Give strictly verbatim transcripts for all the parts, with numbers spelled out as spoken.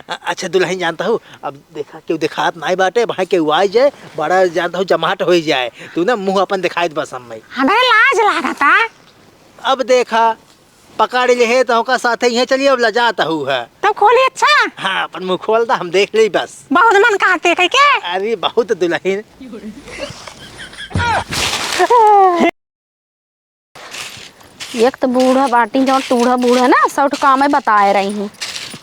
अ-, अच्छा दुलहिन, जानत हउ, अब देखा, केहू देखात नाहीं बाटे, भाई केहू आइ जाए, बड़ा जानत हउ, जमाट होइ जाए, तू ना मुँह अपन देखाइत बस हम्मे। हमरे लाज लागता। अब देखा, पकड़ लेहे त ओका साथे इहे चली, अब लजात हउ है। तब खोली, अच्छा? हाँ, अपन मुँह खोल दा, हम देख लेई बस। बहुत मन कहते कह के। अरे बहुत दुलहिन। एक त बूढ़ा बाटी, जौन टूढ़ा बूढ़ा ना, सौ ठो कामे बताए रही।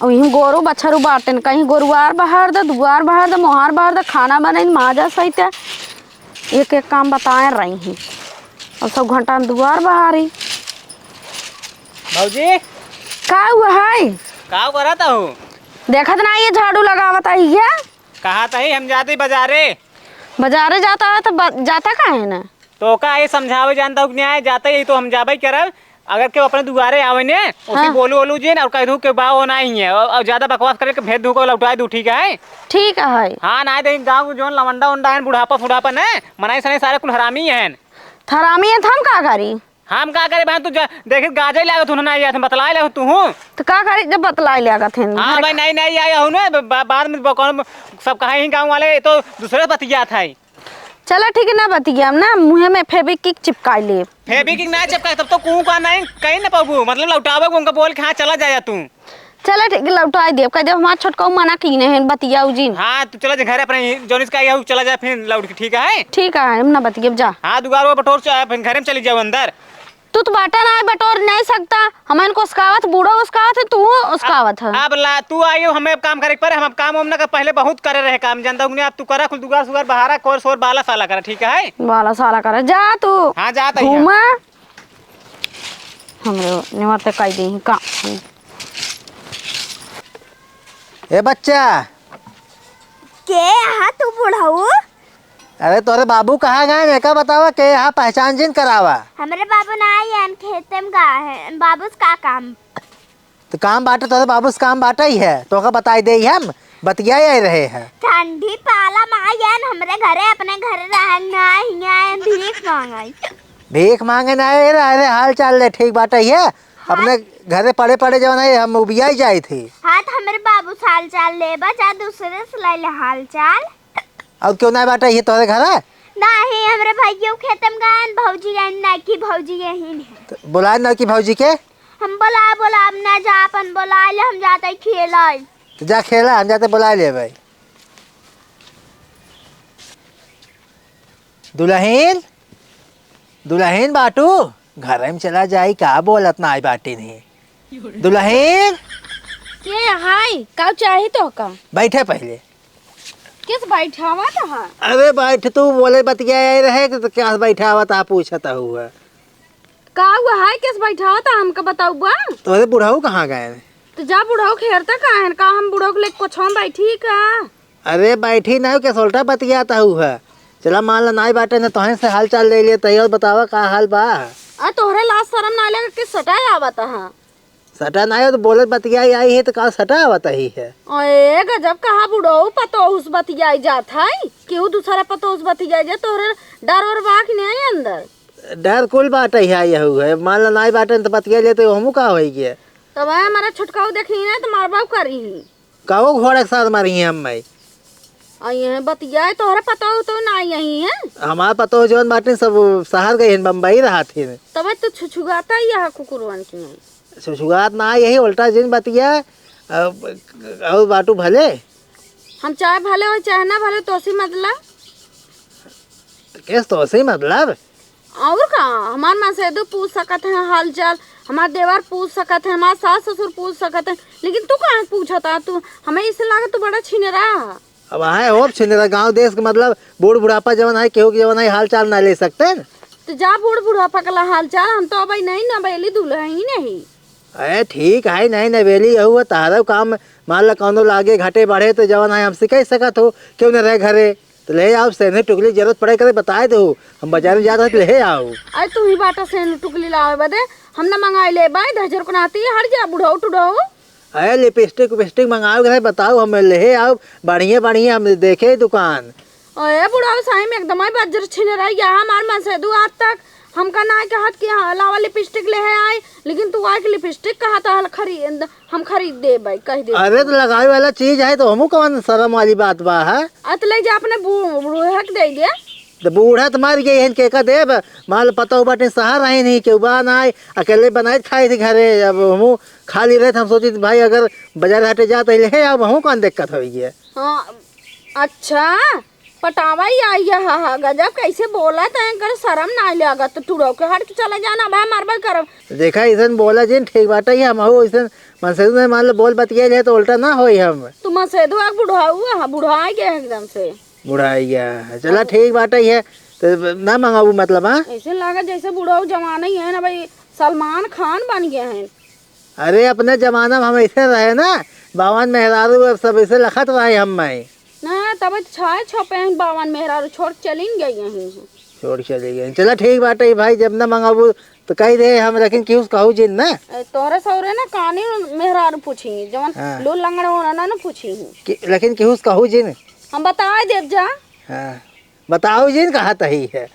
अउ इहूँ गोरू बछरू बाटेन, कहीं गोरुआर बहार द, दुआर बहार द, मोहार बहार द, खाना बनई, माजा सहित, एक एक काम बताए रही। अउ सौ घंटा में दुआर बहारी। भौजी। का हुआ है? का करत हऊ? देखत ना, ये झाड़ू लगावत आई है। कहा तही हम जाते बजारे। बजारे जाता है तो ब-, जाता काहे ना? तो का ये समझावे जानता हूँ कि नहीं आए, जाते ही तो हम जाबे करब। अगर केहू अपने दुआरे आवे ने, उसे हाँ। बोलू ओलू जिन और कह दू कि बा वो नहीं है, और, और ज्यादा बकवास करे के भेज दू को लौटाए दू, ठीक है? ठीक है। हाँ, ना दे गाँव के जोन लवंडा उंडा है, बुढ़ापा फुढ़ापा ने, मनाई सनाई सारे कुल हरामी हैं। हरामी है तो हम का करी? हम का करे बहन, तू जा, देखित गाजे लागत हूँ ना, यार, बतलाए लागत तू हूँ। तो का करी जब बतलाए लागत हैं? हाँ भाई, नहीं, नहीं आया हूँ ना, ब-, ब-, बाद में ब-, कौन सब कहा ही गाँव वाले, ये तो दूसरे बतियात है। चला ठीक है, ना बतियाम ना, मुँहे में फेविक्विक चिपकाई ले। फेविक्विक ना चिपकाई, तब तो कूँ का नहीं, कहीं ना पाबू, मतलब लौटावे को उनका बोल के, हाँ, चला जाया तू। चला ठीक है, लौटाई देब, कह देब हमार छोटका मना की नहीं, बतियाऊ जिन। हाँ, तू चला जा घर अपने, जोनिस का आया हूँ, चला जा फिर लौट के, ठीक है? ठीक है, हम ना बतियाब, जा। हाँ, दुआर वो बटोर च-, फिर घर में चली जाओ अंदर। तू तो बाटा ना बटोर नहीं सकता, हम इनको उसकावत, बूढ़ो उसकावत है, तू उसकावत है। अब ला, तू आई हो, हमें अब काम करे के पड़े, हम अब काम वाम ना कर, पहले बहुत करे रहे काम, जानता हूँ कि नहीं, अब तू करा कुल दुआर सुआर बहारा, कोर सोर बाला साला करा, ठीक है? बाला साला करा, जा तू। हाँ, जा तैया। घूमा। हमरे निमरते कई देही काम। ए बच्चा। के हा तू बुढ़ऊ? अरे तोरे बाबू कहाँ गए हैं? का बतावा के हा, पहचान जिन करावा। हमरे बाबू ना आए हैं, खेते में गए हैं। बाबू से का काम? तो काम बाटे, तोरे बाबू से काम बाटे ही है, तो का बताई दे हम बतियाए आए रहे हैं। ठंडी पाला में आए हैं हमरे घरे, अपने घरे रहन ना, हियाँ आए भीख मांगे। भीख मांगे ना आए रहे, हाल चाल ले ठीक बाटे ही है। हाँ। अपने घरे पड़े पड़े जवन है, हम उबियाई जाई थी। हाँ, तो हमरे बाबू से हाल चाल लेबा, जा दूसरे से ले ले हाल चाल। और क्यों ना बाटे ये तोहरे घर है? नहीं, हमरे भैया खेत में गए, भौजी गए, ना की भौजी यही है। तो बुलाए ना की भौजी के? हम बुला, बुला, अब ना जा, अपन बुला ले, हम जाते खेले। तो जा खेला, हम जाते बुला ले भाई। दुलहिन, दुलहिन बाटू, घर में चला जाई, का बोलत ना आई बाटी नहीं। दुलहिन। के हाय, का चाही तो का? बैठे पहले। किस बैठावा तो हा? अरे बैठ, तू बोले बतिया आए रहे कि तो क्या बैठावा ता पूछत हुआ। का हुआ है, किस बैठावा ता हमका बताऊ बा? तोरे बुढ़ऊ कहाँ गए? तो जा बुढ़ऊ खेरता का है, का हम बुढ़ऊ के लेके कुछ हम बैठी का? अरे बैठी ना, के सोल्टा बतियात हऊ है। चला मान ला नाई बाटे ना, तोहे से हाल चाल ले लिए, तैयार बतावा का हाल बा? आ तोहरे लाज शरम ना लगे कि सटाए आवत हा? सटा ना हो तो बोलत बतियाई आई है तो का सटा आवत ही है? ओए गजब, कहा बुढ़ऊ पतोह से बतियाई जात है, केहू दूसरा पतोह से बतियाई जात, तोहरे डर और बा कि नहीं अंदर? डर कुल बाटे है, यहू है, मान ला नाई बाटे तो बतिया ले तो हमू का होई गया? तब हमारा छुटकाऊ देखी ना तो मारबाऊ करी। काओ घोड़े के साथ मारी हैं हम भाई। आ ये बतिया है, तोहरे पतोह तो ना यही है। हमार पतोह जौन बाटे सब शहर गई हैं, बम्बई रहत हैं। तब तो छुछुआता ही है कुकुरवन की है। छुछुआत ना यही उल्टा जिन बतिया। अब, अब बाटू भले। हम चाहे भले हो चाहे ना भले, तोसी मतलब। केस तोसी मतलब? और का, हमार मनसेदू पूछ सकत हैं हाल चाल, हमार देवर पूछ सकत हैं, हमार सास ससुर पूछ सकत हैं, लेकिन तू काहे पूछत आ? तू, हमें इसे लागे तू बड़ा छिनरा। अब आहे हो छिनरा, गाँव देश के मतलब बूढ़ बुढ़ापा जवन है, केहू के जवन है हाल चाल ना ले सकते हैं। तो जा बूढ़ बुढ़ापा के ला हाल चाल, हम तो अबे नहीं नबेली दुलही नहीं। अरे ठीक है, नहीं नबेली यहू है, तहरा काम मान ला कौनो लागे घटे बढ़े तो जवन है हमसे कह सकत हो, क्यों न रहे घरे। तो ले आओ, सेंधे टुकली जरूरत पड़े करे, बताए दो, हम बाजार में जात हई, ले आओ। अरे तू ही बाटा सेंधे टुकली लावे बदे, हम ना मंगाई ले बाई, दहजर को नाती, हट जा बुढ़ऊ टुढ़ऊ। अरे लिपस्टिक उपिस्टिक मंगाओ के बताओ, हम ले आओ, बढ़िया बढ़िया हम देखे दुकान। अरे बुढ़ऊ सही में एकदम ही बज्जर छिन रही है, हमार मन से दू आज तक हमका नाहीं कहत कि हाँ, लावा लिपस्टिक लेहे आई, लेकिन तू आइके लिपस्टिक कहत हल खरीद, हम खरीद देबै, कहि दे। अरे, तो लगावे वाला चीज है, तो हमहू कौन शर्म वाली बात बा, है? अ, तो ले जा अपने बू-, बूढ़ा के दे दे। तो बूढ़ा तो मर गए हैं, केका देब? मान लो, पतोह बाटे, सहर रहे नहीं, केहू बा नाहीं, अकेले बनाए खाए थे घरे। अब हमहू खाली रहे, तो हम सोची, भाई, अगर बाजार घाटे जात है, ले आओ, हमहू कौन दिक्कत होई है? हाँ, अच्छा, पटावा ही आई है, हा, हा, गजब, कैसे बोलत है, एकर शर्म नाहीं लागत, टुरौ के हट के चले जाना, भाई, मरबे करब। देखा, ऐसन बोला जिन, ठीक बाटे, ये हमहू ऐसन मनसेधू नहीं, मान लो, बोल बतिया जाए, तो उल्टा ना होई हम। तू मनसेधू एक बुढ़ाऊ है, बुढ़ाई गए एकदम से। बुढ़ाई गया है। चला, अब ठीक बाटे है, तो ना मंगाबू, मतलब, हाँ? ऐसे लागत जैसे बुढ़ऊ जमाना ही है ना भाई, सलमान खान बन गए हैं। अरे, अपने जमाना में हम ऐसे रहे ना, बावन मेहरारू, अब सब ऐसे लखत रहे हम में। ना, तब छाए छपे हैं बावन मेहरारू, छोड़ चलिन गई यहीं से। छोड़ चली गई। चला, ठीक बाटे भाई, जब ना मंगाबू तो कहि दे हम, लेकिन केहू से कहू जिन ना। ए, तोहरे सौरे ना कानी मेहरारू पूछी, जवन हाँ। लूल लंगड़ हो ना, ना पूछी। कि-, लेकिन केहू से कहू जिन। हम बताए देब जा। हाँ, बताओ जिन, कहा तही है।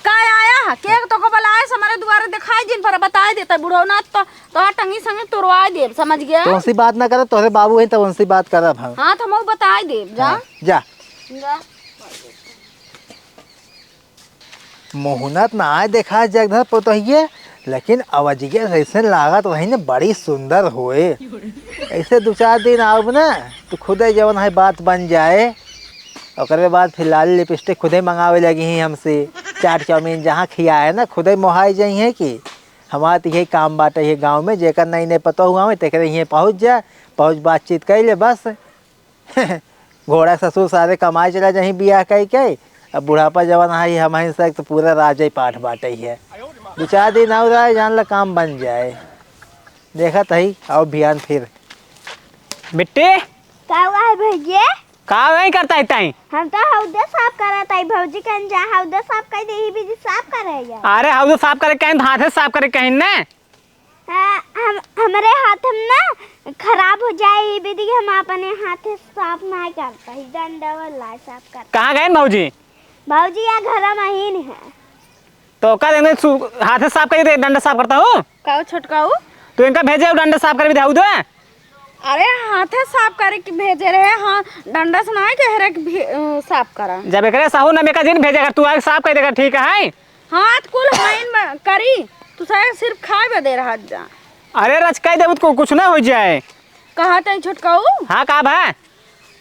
का आया है? के तोको बुलाए से हमरे दुआरे दिखाई जिन पर बताए देता बुढ़ऊ ना तो, तो टंगी संगे तुरवाए देब, समझ गया? तो उनसे बात ना करब, तोहरे बाबू हैं तब उनसे बात करब हम। हाँ, तो हम बताए देब जा। हाँ, जा। जा। मोहनत ना आए देखा जगधर पतोहिए, लेकिन अवजिया जैसे लागत वही ने बड़ी सुंदर होए। ऐसे दो चार दिन आउब ना, तो खुदे जवन है बात बन जाए। ओकरे बाद फिर लाली लिपस्टिक खुदे मंगावे लगी ही हमसे। चाट चाउमीन जहाँ खियाए ना, खुदे मोहाई जाई है कि हमार तो यही काम बाटे ये गाँव में, जेकर नई नई पतोह हुआ में, तेकरे हिये पहुँच जा, पहुँच बातचीत कर ले बस। घोड़ा ससुर सारे कमाए चला जाही बियाह कई के, अब बुढ़ापा जवन आई हमहिन से तो पूरा राजे पाठ बाटे है। दो चार दिन और आए, जान ला काम बन जाए। देखत हई, आओ भियान फिर। बिट्टी, का हुआ है भैया? का वही करता है ताई? हम तो हौदे साफ करत हई, भौजी कहन जा हौदे साफ कर दे, ही बीजी साफ करे जा। अरे हौदे साफ करे कहन, हाथे साफ करे कहन ने। हाँ, हम, हमरे हाथ में ना खराब हो जाए, ये विधि हम अपने हाथे साफ नहीं करता ही, डंडा वाला साफ करता। कहाँ गए भौजी? भौजी या घर में ही नहीं है। तो का देने सु-, हाथे साफ करी तो डंडा साफ करता हूँ? का छोटकाऊ? तू इनका भेजे हो डंडा साफ कर भी दे। अरे हाथे साफ करे के भेजे रहे, हाँ, डंडा से नहीं कह रहे कि भे-, अ, साफ करा। जब एकरे साहू ना मेका जिन भेजे, अगर तू आके साफ कर देगा, ठीक है? हाँ, तो कुल हमाइन में करी, तू सारे सिर्फ खाए बदे रहत जा। अरे रच कह देबू तो कुछ ना हो जाए। कहा तई छोटकाऊ? हाँ, का भा?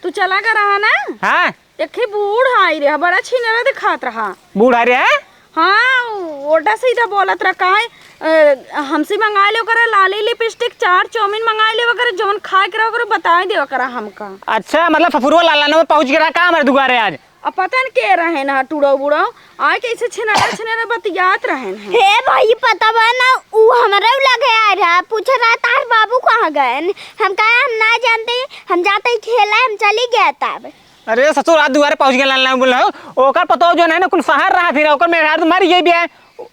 तू चला गा रहा ना? हाँ। एक ही बूढ़ आई रहा, बड़ा छिनरा दिखात रहा। बूढ़ आई रहा? हाँ, उल्टा सीधा बोलत रहा, काहे, अ, हमसे मंगाए ले ओकरा लाली लिपस्टिक, चाट चाउमीन मंगाए ले ओकरा, जौन खाए के रहा ओकरा बताए दे ओकरा हमका। अच्छा, मतलब फफुरवा लाला ने पहुँच के रहा का हमारे दुआरे आज? अब पता न के रहे ना टुड़ो बुड़ो, आए कैसे छिनरा छिनरा बतियात रहे हैं। हे भाई, पता बा ना, ऊ हमरे लगे आए रहा, पूछ रहा तार बाबू कहाँ गए। हम कहा हम ना जानते, हम जाते ही खेला, हम चली गया तब। अरे ससुर, आज दुआरे पहुँच गए लाल नाम बोल रहे हो। ओकर पतो जो है ना कुल शहर रहा फिर ओकर मेहरारू मर गई भी है।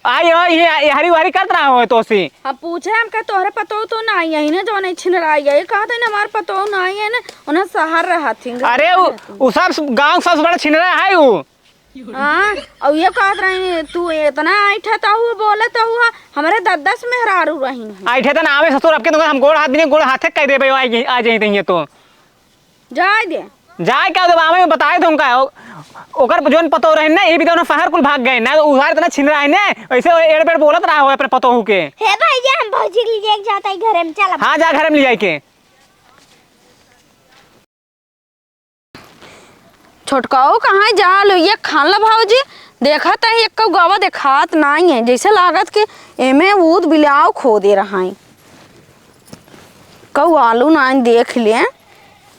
आई हो ये, ये हरी वारी करत रहा हो तो सी। हम पूछे हमका तोहरे पतो तो ना आई है ना, जो नहीं छिनराई है, कहा था ना हमार पतो ना आई है ना, उन्हें शहर रहा थी। अरे उ, उ सब गाँव सबसे बड़ा छिनरा है उ। हाँ, और ये कहत रही तू इतना ऐठत हुआ बोलत हुआ, हमारे दस दस मेहरारू रही। ऐठे तो ना आवे ससुर, आपके तो हम गोड़ हाथ भी नहीं, गोड़ हाथे कह देबे, आ जाई, आ जाई तो। जाए दे। जाए का देबा, हमें बताए तो उनका, ओ-, ओकर जोन पतो रहे ना, ये भी दोनों शहर कुल भाग गए ना, उधार इतना छिनरा है ना, ऐसे एड़ बेड़ बोलत रहा हो अपने पतोहू के। हे भैया, हम भौजी के लिए जाता है घर में, चल अब। हाँ, जा घर में ले जाए के। छोटकाओ कहाँ जा लो, ये खान ला भौजी, देखत है एक गवा देखात नाई है, जैसे लागत कि एमे ऊद बिलाव खो दे रहा है। कऊ आलू नाइन देख ले,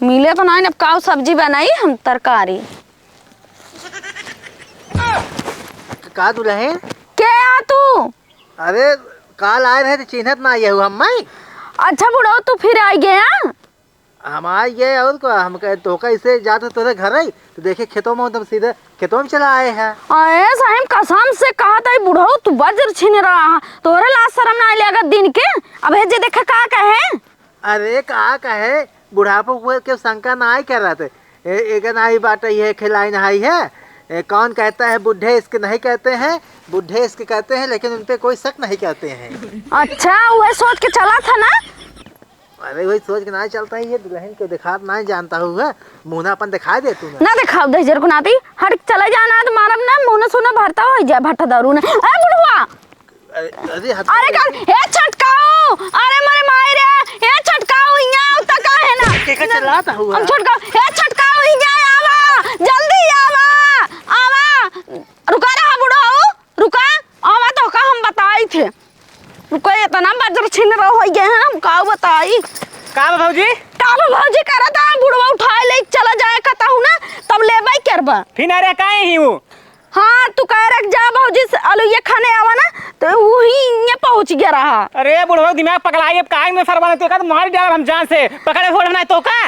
मिले तो नाइन, अब काऊ सब्जी बनाई हम तरकारी। का दुल्हन? के आ तू? अरे काल आए रहे तो चिन्हत ना आए हो हम मैं। अच्छा बुढ़ो तू फिर आ गया? हम आ गए और का, हम कहे तो कैसे जात हो तोरे घर आई तो देखे खेतों में, तब सीधे खेतों में चला आए हैं। अरे साहिम कसम से कहा था बुढ़ो तू बजर छिन रहा, तोरे लाज शर्म ना आए अगर दिन के। अब हे जे देखे का कहे। अरे का कहे, बुढ़ापो के शंका ना आई करत। ए, एगन आई बाटे, ये खिलाइन हाई है, ए, कौन कहता है बूढ़े इसके नहीं कहते हैं? बूढ़े इसके कहते हैं, लेकिन उन पे कोई शक नहीं करते हैं। अच्छा, वह सोच के चला था ना? अरे, वही सोच के ना चलता है, ये दुलहिन के दिखात ना जानता हुआ, मुँह ना अपन दिखाई दे तू ना। ना दिखाओ, दहिजर को नाती, हट के चला जाना, तो मारब ना, मुँह ना सुना भरता हो जाए, भट्टा दारू ने। ए, बुढ़वा! अरे, अरे, हट। अरे, कर, ए, छोटकाऊ! अरे, मोरे माई रे! ए, छोटकाऊ, इहाँ आओ, त का है ना? के का चिल्लाता हुआ? हम छोटकाऊ, ए, छोटकाऊ, इहाँ आवा! जल्दी आवा! आवा! रुका रहा, बुढ़ऊ, रुका! आवा, तोहका हम बताई थे। रुका, इतना बजर छिन रहो हो गए हैं, हम का बताई? का बा भौजी? का बा भौजी करत है, बुढ़वा उठाए ले चला जाए कहता हूँ ना, तब लेबै करबा। फिर अरे काहे ही वो? हाँ, तू कह रख जा भौजी से अलुइया खाने आवा ना, तो वही ये पहुँच गया रहा। अरे बुढ़वा दिमाग पकड़ाई, अब काहे में सरवा नहीं तो का तो मार डालब हम जान से। पकड़े फोड़ बनाए तो का?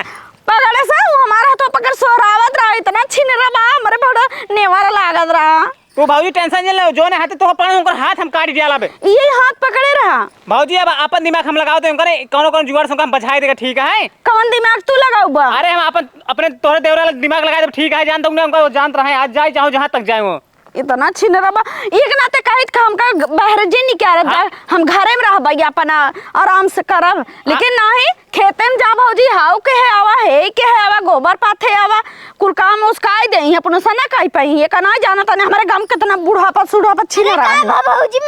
पकड़े से वो हमारा हाथों पकड़ सोरावत रहा, इतना छिन रहा बा, हमरे बड़ा नेवारा लागत रहा। तू भौजी tension नहीं लो, जोने हाथे तोहका पकड़े, उनकर हाथ हम काट डालब। ये हाथ पकड़े रहा। भौजी, अब अपन दिमाग हम लगाओ तो उनकर कौनो कौनो जुगाड़ से उनका हम बचाए देगा, ठीक है? कौन दिमाग तू लगाऊ बा? अरे हम अपन, अपने तोहरे देवरा ला दिमाग लगाए देब, ठीक है? जान तो उनका, उनका जानत रहे, आज जाए चाहो जहाँ तक जाए वो। इतना छिनरा बा, एक नाते कहित का हमका ग-, बाहर जे निकालत हाँ। बा, हम घरे में रहबा अपन आ-, आराम से करब, लेकिन हाँ। नहीं, खेते में जा भौजी, हाउ के है आवा, हे के है आवा, गोबर पाथे आवा, कुल काम उसकाई दे, अपनो सना काई पाई, ये का ना जाना तने हमारे गाँव कितना बुढ़ापा सुढ़ापा छिन अरे रहा का है। भा भौजी,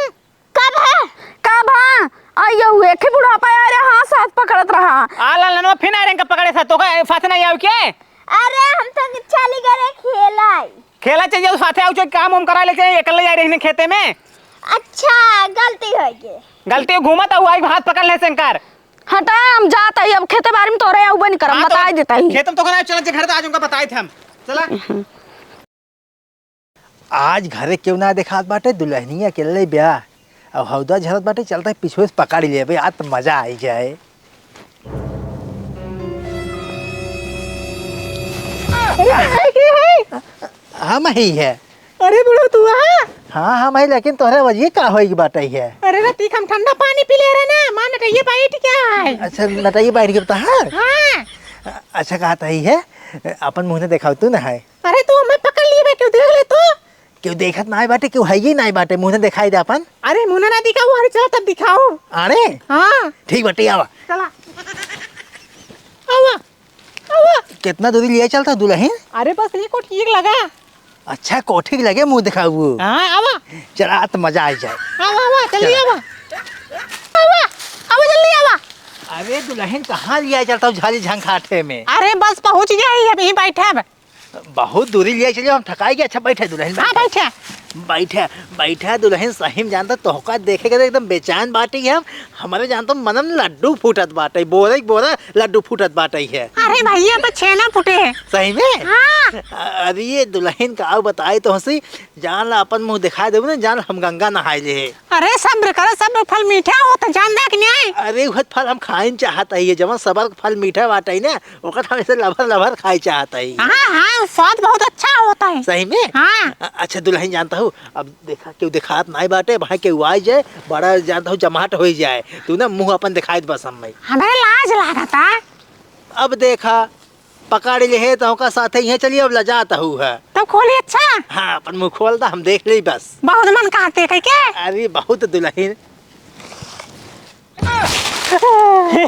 का भा? का भा? अयो, एक ही बुढ़ापा आ रहा, हाँ, साथ पकड़त रहा। आ ला लनवा फिर आ रहे हैं, पकड़े सा, तो का साथ नहीं आओ के? अरे, हम तो चली गए खेलाई। खेला चल जाओ, साथे आओ, चल काम उम करा ले, चल, एकले जा रहे हैं खेते में। अच्छा, गलती हो गई। गलती घूमत आऊ, आई हाथ पकड़ ले शंकर। हटा, हम जात हई, अब खेते बारी में तोरे आऊ बनी करम, हाँ, तो बताई देता ही। खेत में तो करा, चल, जे घर तो आज उनका बताए थे हम। चला। आज घरे केहू ना देखात बाटे, दुलहनिया अकेले ब्या। अब हौदा झरत बाटे, चलता है पीछे से पकड़ लेबे, आज तो मजा आई जाए। अरे, भाई, के है? हम ही है। अरे बुढ़ऊ, तू आ? हाँ, हम ही, लेकिन तोहरे वजह का होई के बाटे है? अरे रतिक, हम ठंडा पानी पी ले रहे ना, माँ नटैया बैठ गया है। अच्छा, नटैया बैठ गया बता, हाँ? हाँ। अ-, अच्छा, कहत ही है, अपन मुँह ने देखाओ तू ना है। अरे तू हमें पकड़ लिए बे, केहू देख ले तो। केहू देखत नाई बाटे, केहू हइये नाई बाटे, मुँह न देखाई दे अपन। अरे मुँह न ना दिखाऊ, अरे चला तब दिखाऊ। अरे? हाँ। ठीक बाटे, आवा। चला। आवा, आवा। कितना दूरी लिए चलता दुलहिन? अरे बस ये कोठी के लगा। अच्छा, कोठी के लगे मुँह देखाऊ। हाँ, आवा। चला, आज तो मजा आ जाए। आवा, आवा, जल्दी चला। आवा। आवा, आवा, जल्दी आवा। अरे दुलहिन, कहाँ लिया चलता हूँ झाली झंखाटे में? अरे बस पहुँच गया ही, अभी बैठा बा। बहुत दूरी लिया चलिए, हम थकाई गए। अच्छा, बैठे दुलहिन, हाँ, बैठे। बैठे। बैठे, बैठे दुलहिन, सही में जानता, तोहका देखे के तो एकदम बेचैन बाटी हम। हमारे जानता, मनन लड्डू फूटत बाटे, बोरे के बोरा लड्डू फूटत बाटे है। अरे भैया, तो छेना फूटे है। सही में? हाँ। अरे ये दुलहिन का आओ बताई तो हंसी, जान ला अपन मुँह दिखाई देबू ना, जान ला हम गंगा नहाई ले है। अरे सब्र करो, सब्र फल मीठा होता, जान ला कि नहीं? अरे उहे फल हम खाइन चाहत है, ये जवन सबर के फल मीठा बाटे ना, ओकर हम ऐसे लभर लभर खाए चाहत हई। हाँ, हाँ, स्वाद बहुत अच्छा होता है। सही में? हाँ। अ-, अच्छा दुलहिन जानता हूँ, अब देखा केहू देखात नाई बाटे, भाई केहू आई जाए, बड़ा जानता हूँ जमाट होई जाए, तू ना मुँह अपन देखाई दे बस हम में। हमरे लाज लागता। अब देखा, पकड़ ले है तो ओका साथे इहे चली, अब लजात हूँ है। तब खोली अच्छा। हाँ, अपन मुँह खोल दा, हम देख ली बस। बहुत मन कहते कह के। अरे बहुत दुलहिन। ए,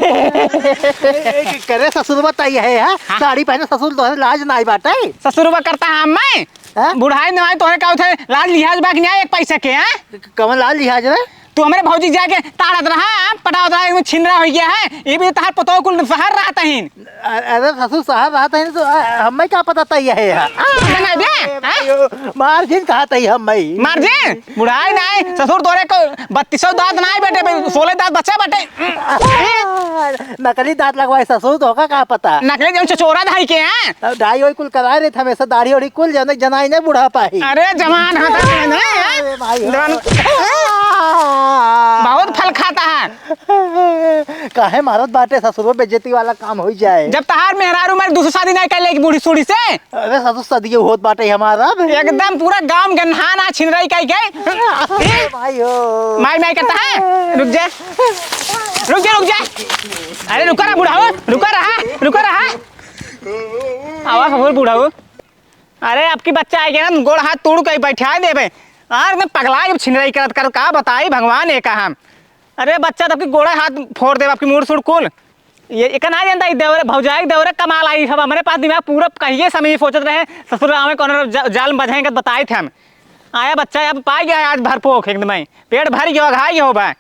ए, करे ससुरवा तई है, हाँ? हाँ। साड़ी पहने ससुर तोहरे लाज नाई बाटे। ससुरवा करता है मैं? हाँ? बुढ़ाई नवाई तोहरे का उठे लाज लिहाज बा कि नहीं एक पैसा के, हाँ? क-, कवन लाज लिहाज रे? तू हमरे भौजी जाके ताड़त रहा, पटावत रहा, एगो छिनरा हो गया है। ये भी तहार पतोह कुल शहर रहत हीन। अ-, अरे ससुर शहर रहत हीन तो, अ, हमें का पता तई है, हाँ? बना दे, ए, हाँ? भाइयो, मार्जिन कहा तई हम भाई? मार्जिन? बुढ़ाई नाई, ससुर तोरे को बत्तीसो दांत नाई बेटे, बे, सोलह दांत बच्चा बेटे। नकली दांत लगवाए ससुर, तोहका का पता? नकली जौन चचोरा धाई के हैं। अब धाई ओई कुल कराए रहे थे, हमेशा दाढ़ी ओढ़ी कुल जने जनाई ने बुढ़ापा ही। अरे जवान हाथा में नहीं है। अरे भाई हो। जवान। बहुत फल खाता है। काहे मारत बाटे ससुरो, बेइज्जती वाला काम होई जाए। जब तहार मेहरारू मारी दूसरी शादी नहीं कर लेगी बूढ़ी सूढ़ी से। अरे ससुर, सदिये होत बाटे हमारा अब। एकदम पूरा गांव गन्हान आ छिनराई कई के। अरे भाई हो। माई माई करता है। रुक जा। रुक जा, रुक जा। अरे रुका रहा बुढ़ाऊ, रुका रहा, रुका रहा। आवा खबर बुढ़ाऊ। अरे, आपकी बच्चा आइगे ना, गोड़ हाथ तोड़ के बैठा देबे। यार, मैं पगला जब छिनराई करत करत, का बताई भगवान ये का हम। अरे बच्चा, तो आपकी गोड़े हाथ फोड़ देबे, आपकी मूड़ सूड़ कुल। ये, ये का ना जानता, ई देवरे, भौजाई के देवरे कमाल आई सब। हमरे पास दिमाग पूरा कहिए समय सोचत रहे, ससुर आवे कौन ज-, जाल में बझेंगे, बताए थे हम। आया बच्चा, अब पाई गया आज भरपोक एकदम ही। पेट भर गयो, घाई हो बा।